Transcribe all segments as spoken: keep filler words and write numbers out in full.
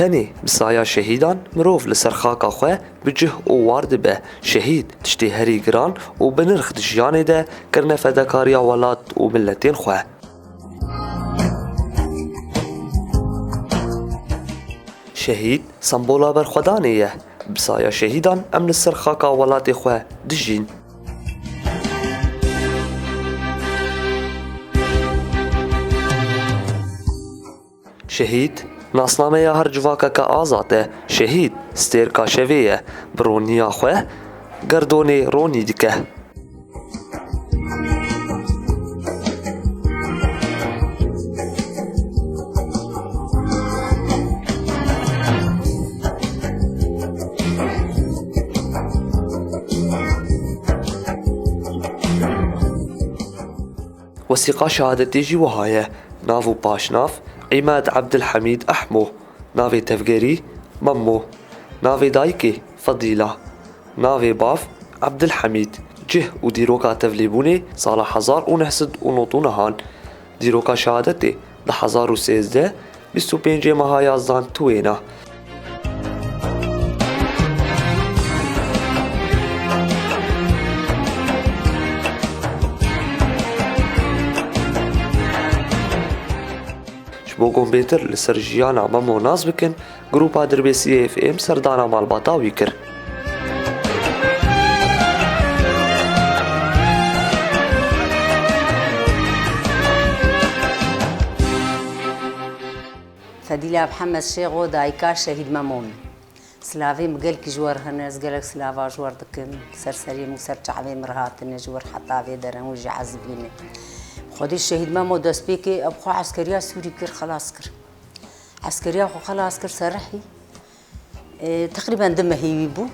Tenê bi saya şehîdan mirov li ser xaka xwe bi cih û war dibe. Şehîd tiştê herî giran û bi nirx di jiyanê de kirine fedakariya welat û miletên xwe. Şehîd sembola berxwedanê ye. Bi saya şehîdan em li ser xaka welatê xwe dijîn. Şehîd, nasnameya her civakeke azad e. Şehîd, stêrka şevê ye. Bi roniya xwe, gerdonê ronî dike. Wesîqa şehadetê jî wiha ye. Nav û paşnav, Îmad Ebdilhemîd Ehmo. Navê tevgerî, Memo. Navê dayikê, Fedîla. Navê bav, Ebdilhemîd. Cih û dîroka tevlêbûnê, sala hezar û neh sed û nod û nehan. Dîroka şehadetê, du hezar û sêzdeh, bîst û pêncê meha yazdan Tiwêna. Ji bo ku hûn bêtir li ser jiyana Memo nas bikin, Grupa Dirbêsiyê F M serdana malbata wî kir. Fedîla Mihemed Şêxo, dayika Şehîd Memo me. Silavê min gelkî ji we re hene, ez gelek silava ji we re dikim. Ser serê min û ser çavê min re hatine, ji we re heta vê dere hûn jî ezibîne. Xwedê Şehîd Memo destpêkê ew xwe eskeriya Sûrî kir, xelas kir. Eskeriya xwe xelas kir, serihî. E, teqrîben du mehî wî bû.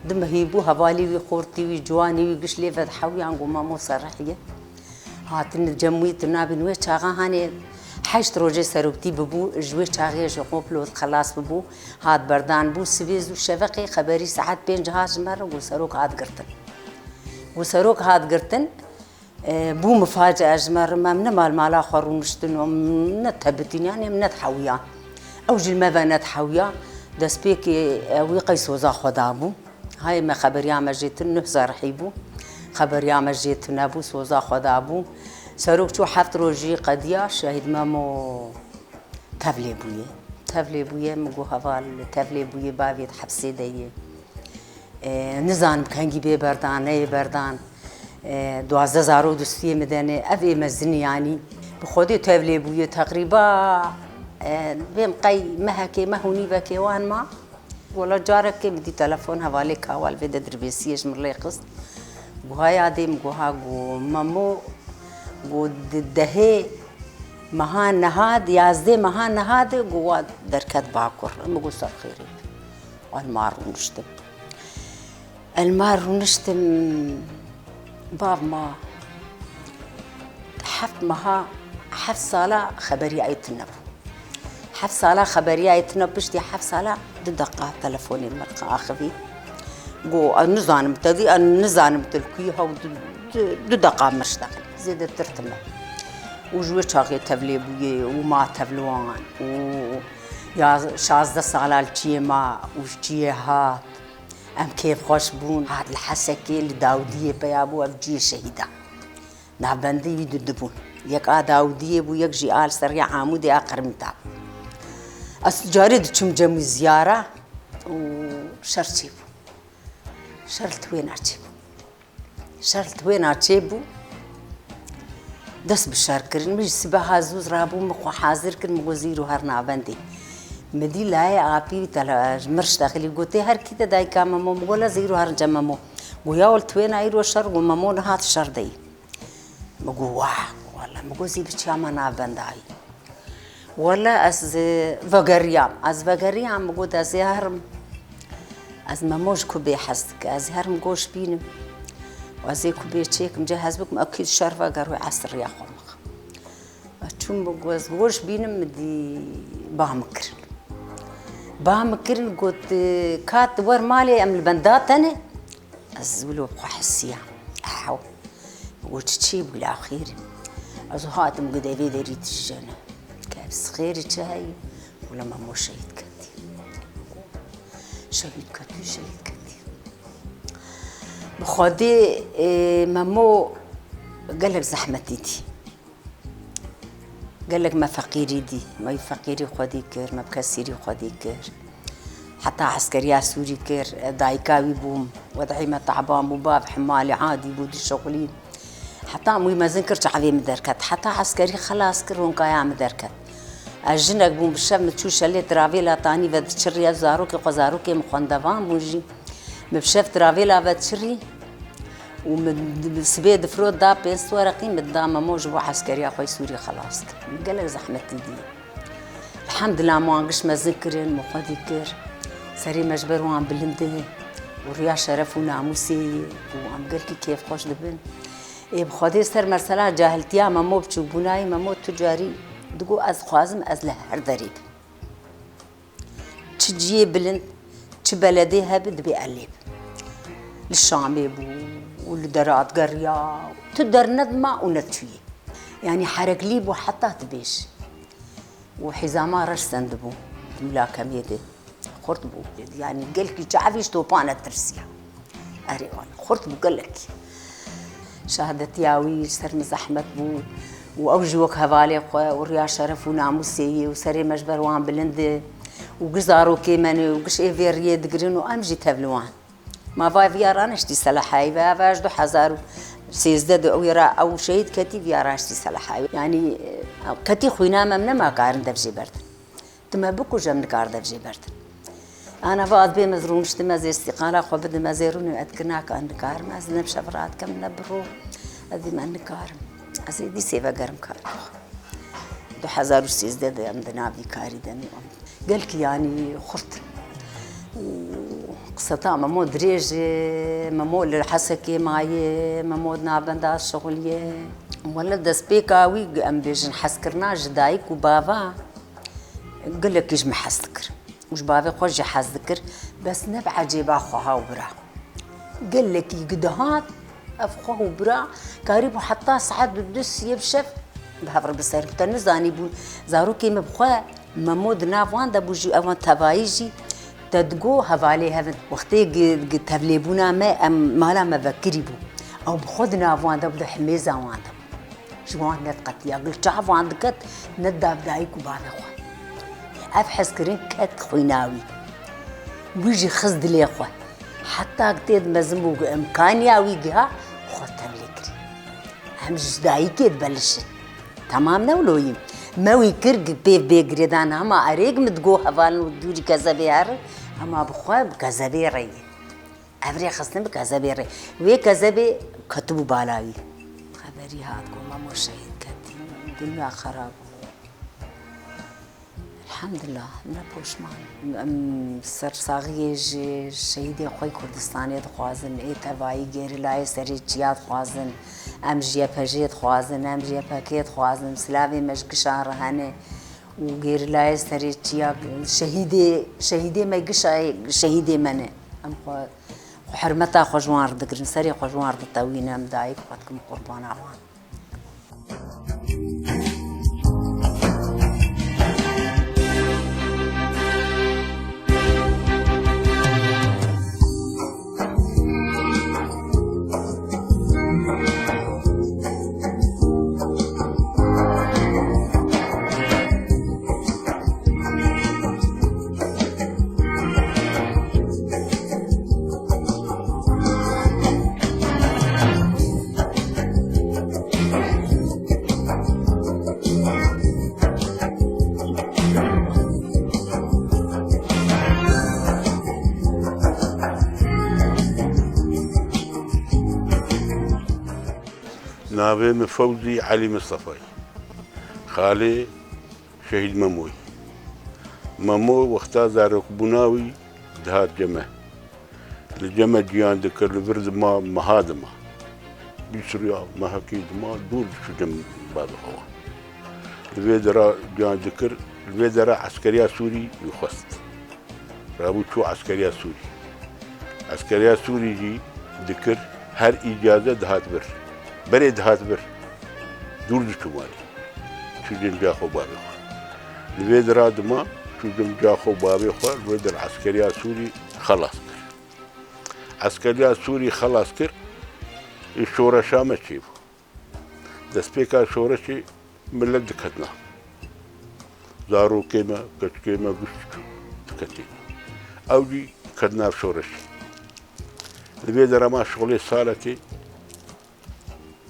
Du mehî bû, hevalî wî, xortî wî, ciwanî wî, giş lê ve dihewiyan, got, Memo serihî ye. Hatin cem wî, tu nabîn wê çaxa hanê heşt rojê seroktî bibû, ji wê çaxê ji komplo xelas bibû, hat berdan bû, sibê zû şeveqê xeberî saet pênc hat ji me re, got, serok hat girtin. Got, serok hat girtin, E, bû mifacia ji me re, me, em ne mal mala xwe rûniştin û em ne tebitîn, yanî em nedihewiyan. Ew jî li me ve nedihewiya. Destpêkê, e, wî qey soza xwe dabû. Hayê me xeberiya me jê tune, nuh zerhî bû. Xeberiya me jê tune bû, soza xwe dabû. Serok çû heft rojî qediya, Şehîd Memo tevlê bûye. Tevlê bûye, min got, heval tevlê bûye, bavê di hepsê de ye. E, nizanim kengî bê berdan, neyê berdan. E, duwazdeh zarok dustiyê min de ne. Ev ê mezin e yanî. Bi Xwedê tevlê bûye teqrîba, e, bêm qey mehekê, meh û nîvekê wan ma. Wela carekê min dî telefon hevalê Kawal vê de dirbêsiyê ji min lê xist. Guha yadê min guha got, Memo, got, di dehê meha niha, di yazdê meha niha de, got, wa derket Bakur. Min got, ser xêrê. Wan ma rûniştim. El ma rûniştim, bav ma heft meha, heft sala xeberiya wî tune bû. Heft sala xeberiya wî tune, piştî heft sala du deqa telefonê min axivî. Got, ez nizanim te dî, ez nizanim tu li ku yî, hew du, du, du deqa min ji te xivî. Zêdetir tune. Û ji wê çaxê tevlê bûye û ma tevliwan û ya şazdeh sala li çiyê ma û ji çiyê hat. Em kêfxweş bûn. Hat li Hesekê li Dawdiyê peya bû, ev ciyê şehîdan. Navbendî wî du, du bûn. Yek a Dawdiyê bû, yek jî a li ser rêya Amûdê a Qirmîta bû. Ez carê diçûm cem wî ziyara û şer çêbû. Şer li Tiwêna çêbû. Şer li Tiwêna çêbû, dest bi şer kirin. Min jî sibeha zû rabûm, min xwe hazir kir, min got, zî îro herin navendê. Min dî layê apî wî tele-, ji mir ji dexilî gotê, her kî te dayika Memo? Min got, la zî îro herin cem Memo. Got, ya li Tiwêna îro şer, got, Memo niha di şer de yî. Min got, wah, wele, min got, zî biçiya me navbendayî. Wele ez, e, vegeriyam. Ez vegeriyam, min got ez ê herim. Ez Memo ji ku bê hez dike. Ez ê herim goş bînim. Û ez ê ku bê çêkim, cê hez bikim, ekîd şer veger wê esir riya xwe mixim. Ez çûm, min got ez goş bînim, min dî ba min kirin. Ba min kirin, got, e, ka tu wer malê, em li benda te ne. Ez wilo bi xwe hesiyam. Ew. Got, çi çêbû la xêr e? Ez hatim, got, evê derî tijene. Ke bi xêrî çi heye? Wila Memo şehîd ketî. Şehîd ketî, şehîd ketî. Bi Xwedê, e, Memo gelek zehmetî dî. Gelek me feqîrî dî. Me wî feqîrî xwedî kir, me bi kesîrî xwedî kir. Heta eskeriya Sûrî kir, dayika wî bûm. Wed'î me teban bû, bav himalê adî bû, dişuxulî. Heta em wî mezin kir, çavê min derket. Heta eskerî xelas kir, ronkaya min derket. Ez jinek bûm, bi şev min çû şelê tiravêla tanî ve diçirî, ez zarokê xwe, zarokê min xwendevan bûn jî. Min bi şev tiravêla ve diçirî û min sibê difrot da pênc wereqî, min da Memo ji bo eskeriya xwe yê Sûrî xelas kir. Min gelek zehmetî dî. Elhamdulillah, me wan giş mezin kirin, me xwedî kir. Serê me ji ber wan bilind e û riya şeref û namûsê ye û em gelkî kêfxweş dibin. Ê bi Xwedê ser mesela cahiltiya Memo biçûkbûna yî, Memo tu carî digot, ez dixwazim ez li her derê bim. Çi cihê bilind, çi beledê hebe, dibê ez lê bim. Li Şamê bû û li dera digeriya. Tu dernedima û nediçûyê. Yanî hereklî bû heta tu bêj. Û hîzama reş sendibû di mila kemiyê de. Xurt bû. Yanî gelkî çavî ji topan netirsiya. Erê, wan xurt bû gelekî. Şehadetiya wî ji ser min zehmet bû û ew jî wek hevalê xwe û riya şeref û namûsê yê û serê me ji ber wan bilind e û giş zarokê me ne û giş ê vê riyê digirin û em jî tev li wan. Ma va viya raniştî Selahayî ve, eva ji du hezar û sêzdeh de ew ra ew şehîd ketî, viya raniştî Selahayî. Yanî, e, ketî xwîna me, em nema karin dev jê berdin. Tu me bikuje, em nikar dev jê berdin. Ana va ez bêm, ez rûniştim, ez ê îstîqala xwe bidim, ez ê rûnim, ez dikir naka, ez nikarim, ez ne bi şev radikim, ne bi ro, ez dî me nikarim. Ez ê dîsê vegerim karê xwe. Du hezar û sêzdeh de em di nav vî karî de ne. Gelkî yanî xurt. Û qiseta Memo dirêj e, Memo li Hesekê maye, Memo di navbenda şixuliyê. Wele destpêka wî, em bêjin, hezkirina ji dayik û bava. Gelekî ji min hez dikir. Û ji bavê xwe jî hez dikir. Bes ne bi ecêba xweha û bira. Gelekî gidihat, ev xwe û bira karîbû heta saet du, du siyê bi şev bi hev re bi ser. Te nizanîbûn. Zarokê min bi xwe Memo di nav wan de bû jî, ewan tevayî jî te digo hevalê hev in. Wextê gi-, gi-, tevlêbûna me, em mala me vekirî bû. Ew bi xwe di nav wan de bû, di himêza wan de bû. Ji wan nediqetiya, gil çav wan diket, neda bi dayik û bavê xwe. Ev hezkirin ket xwîna wî. Wî jî xist dilê xwe. Heta tê di mezin bû, imkaniya wî giha, xwe tevlê kirî. Em ji dayikê dibelişin. Temam ne wilo yî. Me wî kir, pê bê girêdan, hema erêk min digo hevalin û dûrî kezebê herin, hema bi xwe bi kezebê re yî. Ev rêxistin bi kezebê re. Wê kezebê ketibû bala wî. Xeberî hat ku Memo şehîd ketî. Dinya xerab bû. Elhamdulillah, ne poşman. Em sersaxiyê ji şehîdê xwe Kurdistanê dixwazin, ê tevayî gerîlayê serê çiya dixwazin, em ji Y P J'ê dixwazin, em ji Y P K'ê dixwazin, silavê me ji gişan re hene û gerîlayê serê çiya, şehîdê, şehîdê me gişa, şehîdê me ne. Em xwe Xwe hurmeta xwe ji wan re digirin, serê xwe ji wan re ditewînin, em dayik xwe dikin qurbana wan. Navê min Fewzî Elî Mistefayî. Xalê Şehîd Memoyî. Memo wexta zarokbûna wî dihat cem me. Li cem me ciyan dikir, li vir dima, meha dima. Bîst riya mehekî dima dûr diçû cem bavê xwe. Li vê dera ciyan dikir, li vê dera eskeriya Sûrî wî xwest. Rabû çû eskeriya Sûrî. Eskeriya Sûrî jî dikir, her îcaze dihat vir. Berê dihat vir. Dûr diçû malê. Çû cem ca xwe bavê xwe. Li vê dira dima çû cem ca xwe bavê xwe, li vê dir eskeriya Sûrî xelas kir. Eskeriya Sûrî xelas kir, ê şoreşa me çêbû. Destpêka şoreşê millet diketina. Zarokê me, keçikê me, gişt diketin. Ew jî ketina şoreşê. Li vê dera ma şolê salekê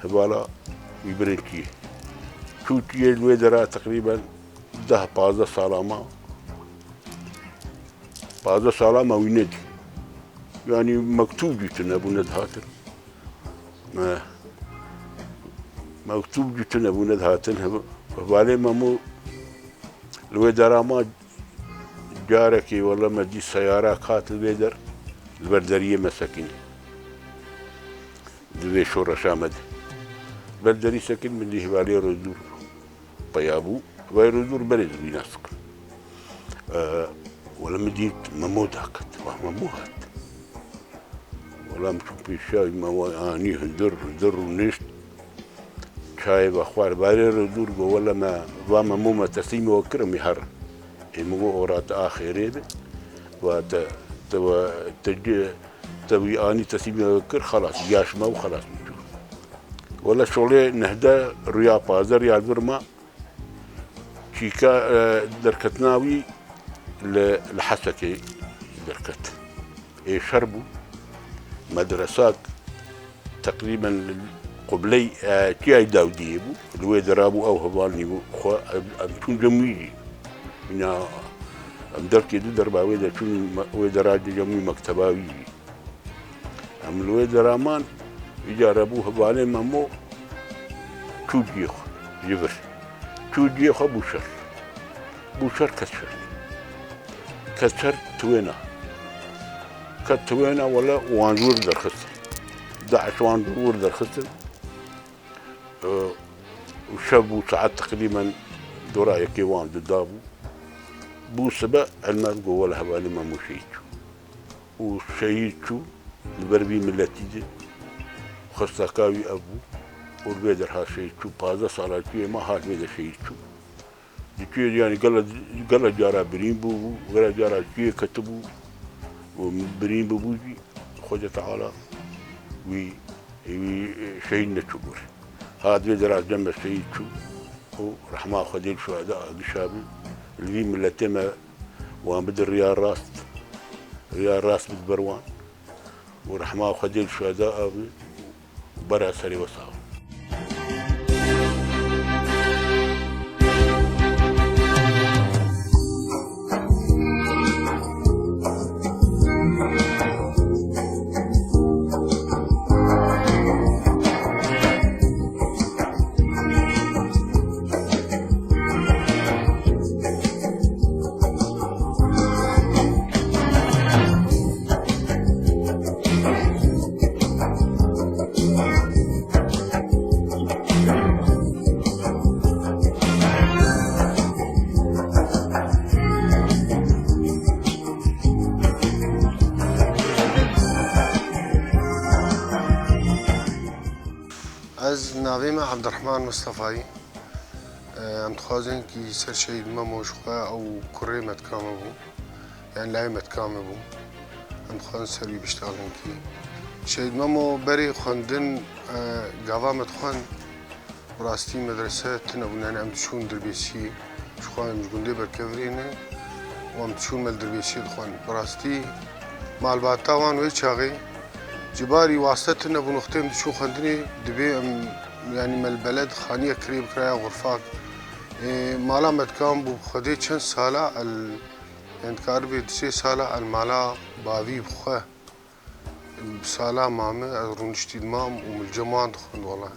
hevala wî birin çiyê. Çû çiyê li wê dera teqrîben deh pazdeh sala ma. Pazdeh sala me wî nedî. Yanî mektûb jî tune bû nedihatin. Me, mektûb jî tune bû nedihatin. Hev-, hevalê Memo li wê dera ma carekê wele me dî seyara kat li vê der, li ber deriyê me sekinî. Di vê şoreşa me de. Ber derî sekin min dî hevalê Rêzdûr peya bû. Hevalê Rêzdûr berê di wî nas dikin. Ee, wele min dît Memo daket. Wah Memo hat. Wele min çû pêşiya wî, me wa anî hundir, hundir rûnişt. Çayê vexwar. Hevalê Rêzdûr got, wele me, va Memo me teslîmê we kir, em ê herin. Ê min got, ora te axêrê be. Va te, te, te, te, te wî anî teslîmê we kir, xelas, giya ji me û xelas min çû. Wele şolê nehde rûya pazdeh rûya li vir ma, çîka, e, derketina wî li, li Hesekê derket. Ê şer bû. Medresak teqrîben li qubley, e, çiyayê Dawdiyê bû. Li wê dera bû, ew hevalnî bû. Xwe em, em çûn cem wî jî. Îna em derkê di derba wê de çûn me-, wê dera cem wî mekteba wî jî. Em li wê dera man, îca re bû hevalê Memo çû cihê xwe ji vir. Çû cihê xwe bû şer. Bû şer ket şer. Ket şer tiwêna. Ket tiwêna wele wan ji wir derxistin. DAIŞ wan ji wir derxistin. Û şev bû saet teqrîben dora yekê wan di da bû. Bû sibe elmaz got wele hevalê Memo şehîd çû. Û şehîd çû, li ber vî miletî de xwesteka wî ev bû û li vê derha şehîd çû. Pazdeh sala çûyê ma ha li vê de şehîd çû. Di çûyê de yanî gele, gele cara birîn bûbû, gele cara çûyê ketibû û birîn bûbû jî Xwedê Teala wî, wî şehîd neçûbû. Ha di vê dera cem me şehîd çû û rehma Xwedê li şuheda a gişa bi. Li vî miletê me wan bide riya rast, riya rast bide ber wan û rehma Xwedê li şuheda a bi û bera serê we sax. Ez navê me Abdurrahman Mustafa ye. Em dixwazin kî ser Şehîd Memo ji xwe ew kurê me dika me bû. Yanî layê me dika me bû. Em dixwazin ser wî biştalin kî. Şehîd Memo berê xwendin, e, gava me dixwend. Bi rastî medrese tune bûn, yanî em diçûn Dirbêsiyê. Ji xwe em ji gundê berkevirê ne û em diçûn me li Dirbêsiyê dixwend. Bi rastî malbata wan wê çaxê ji barî waste tune bûn, wextê em diçûn xwendinê dibê em, yanî me li beled xaniyek kirê bikiraya xurfak. Ê, mala me dikan bû bi Xwedê çend sala el, yanî dikaribê di sê sala el mala bavî bi xwe. Bi sala mame ez rûniştî dimam û min li cem wan dixwend wele.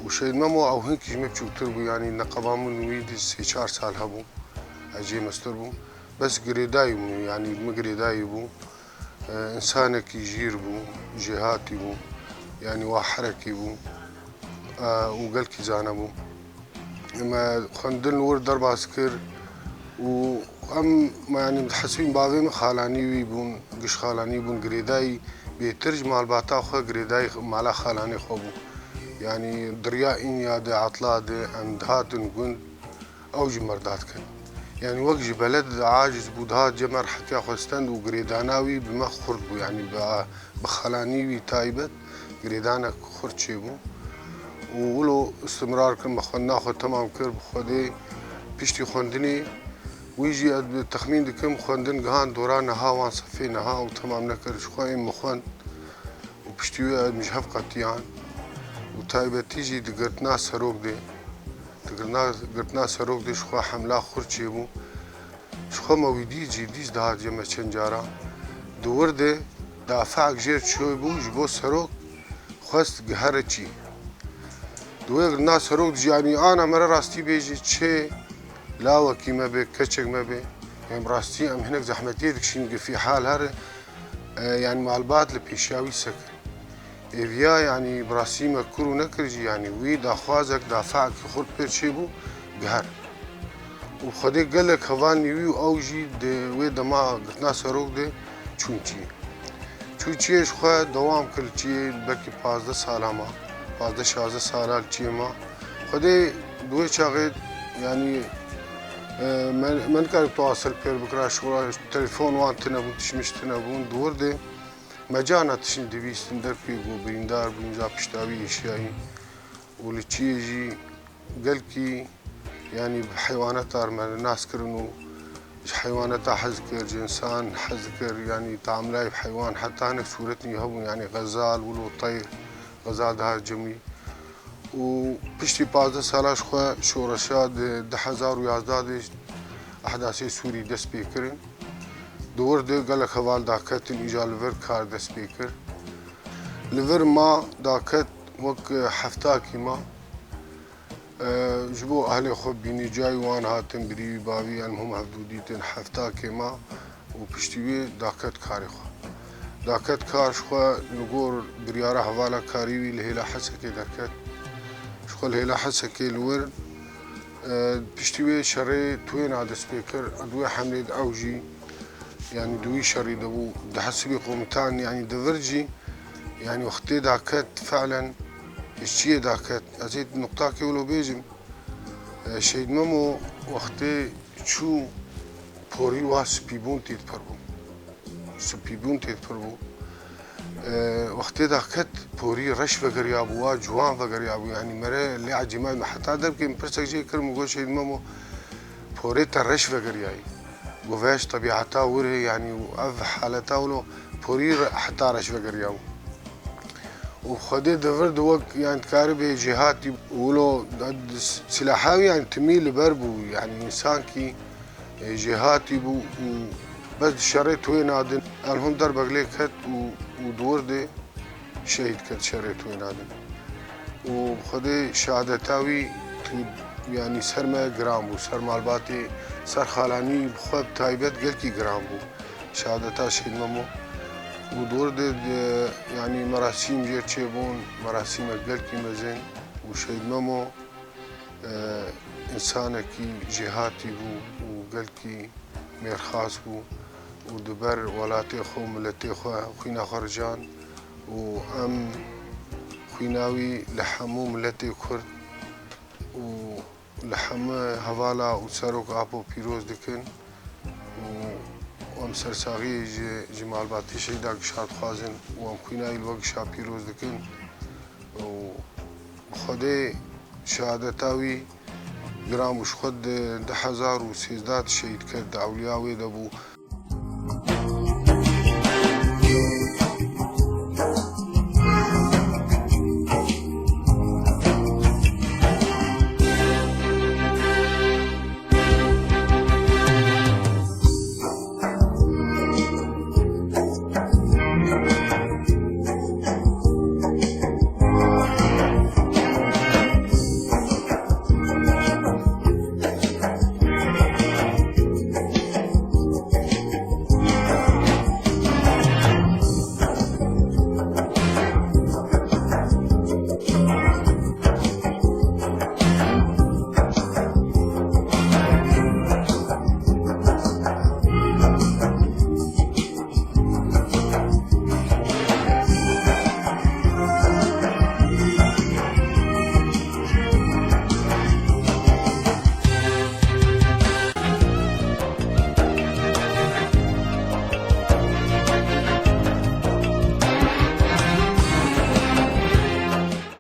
Û Şehîd Memo ew hinkî ji min biçûktir bû, yanî neqeba min wî di sê çar sal hebû. Ez jê mestir bûm. Bes girêdayî bûm, yanî min girêdayî bû. E, însanekî jîr bû, jêhatî bû. Yanî wa herekî bû. E, û gelkî zane bû. Me xwendin li wir derbas kir û em, me, yanî, dihesibîn bavê min xalanî wî bûn, giş xalanî bûn, girêdayî bêtir ji malbata xwe, girêdayî mala xalanê xwe bû. Yanî, di riya Înya de, Atla de, em dihatin gund, ew jî merda dikin. Yani wek ji beled aciz bû, dihat cem re hetiya xwe stend û girêdana wî bi me xurt bû, yani bi, bi xelanî wî taybet girêdanek xurt çêbû. Û wilo istimrar kir, me xwendina xwe temam kir, bi Xwedê piştî xwendinê wî jî ez bi texmîn dikim xwendin gihand dora niha, wan sefê niha û temam nekir, ji xwe ên min xwend. Û piştî wê em ji hev qetiyan û taybetî jî di girtina serok de, di girtina, girtina serok de ji xwe hemla xurt çêbû. Ji xwe me wî dît jî, dîs dihat cem re çend caran. Di wir de dafeek jêr çûbû ji bo serok, xwest gihare çî. Di wê girtina serok de jî, yanî ana me re rastî bêjî, çê lawekî me bê, keçek me bê. Em rastî em hinek zehmetiyê dikişîn, gifî hal here, e, yani malbat li pêşiya wî sekin. Êviya, yanî bi rastî me kur û nekir jî, yanî wî daxwazek, dafeekî xurt pê çêbû, giher. Û Xwedê gelek hevalnî wî û ew jî di wê dema girtina serok de çûn çiyê. Çû çiyê ji xwe dewam kir li çiyê, belkî pazdeh sala ma, pazdeh şazdeh sala li çiyê ma. Xwedê di wê çaxê, yanî, e, me, me nikarî tewasil pêr bikira, şora telefon wan tune bûn, tişt mişt tune bûn, di wir de me carna tiştên dibîstin, derpê ku birîndar bûn, ca pişta wî êşiyayî û li çiyê jî gelkî, yanî bi heywaneta re me nas kirin û ji heywaneta hez dikir, ji însan hez dikir, yanî tamilay bi heywan, heta hinek sûretên wî hebûn, yanî xezal, wilo teyr, xezal dihat cem wî. Û piştî pazdeh sala ji xwe şoreşa di du hezar û yazdeh de ehdasê Sûrî dest pê kirin. Di wir de gelek heval daketin, îca li vir kar dest pê kir. Li vir ma daket wek heftakî ma. E, ji bo ehlê xwe bînî cayî wan hatin, birî wî, bavî, em hûn hevdû dîtin, heftakê ma û piştî wê daket karê xwe. Daket kar ji xwe li gor biryara hevala karî wî li hêla Hesekê derket. Ji xwe li hêla Hesekê li wir, e, piştî wê şerê Twêna dest pê kir. Di wê hemlê de ew jî, yanî di wî şerî de bû, di hesibê komutan, yanî di vir jî, yanî wextê daket, fe'len ji çiyê daket. Ez ê nuqtakê wilo bêjim. E, Şehîd Memo wextê çû, porî wa spîbûn tê di pir bû. Spîbûn tê di pir bû. E, wextê daket porî reş vegeriyabû, wa ciwan vegeriyabû. Yanî mere lê ecîbay me. Heta derbkê min pirsek jê kir, min got, Şehîd Memo, porê te reş vegeriyayî. Got, vêya ji tebîeta wir e, yanî ev haleta wilo porî re-, heta reş vegeriyabû. Û Xwedê di vir de wek, yani, dikaribê jêhatî wilo, silaha wî, yani, timî li ber bû, yani, însankî, e, jêhatî bû û bes di şerê Twêna de, em hûn derbek lê ket û, û di wir de şehîd ket şerê Twêna de. Û Xwedê şehadeta wî tu, yani, ser me giran bû, ser malbatê, ser xalanî bi xwe bi taybet gelkî giran bû. Şehadeta Şehîd Memo û di wir de, de, yanî merasîm jê çêbûn, merasîmek gelkî mezin û Şehîd Memo, e, însanekî jêhatî bû û gelkî mêrxas bû û di ber welatê xwe û miletê xwe xwîna xwe rijand û em xwîna wî li hemû miletê Kurd û li hemû hevala û serok Apo pîroz dikin û em sersaxiyê ji, ji malbatê şehîda Gişa dixwazin û em xwîna wî li we Gişa pîroz dikin û Xwedê şehadeta wî giran bû. Ji xwe di du hezar û sêzdeh de şehîd ket, di ewliya wê de bû.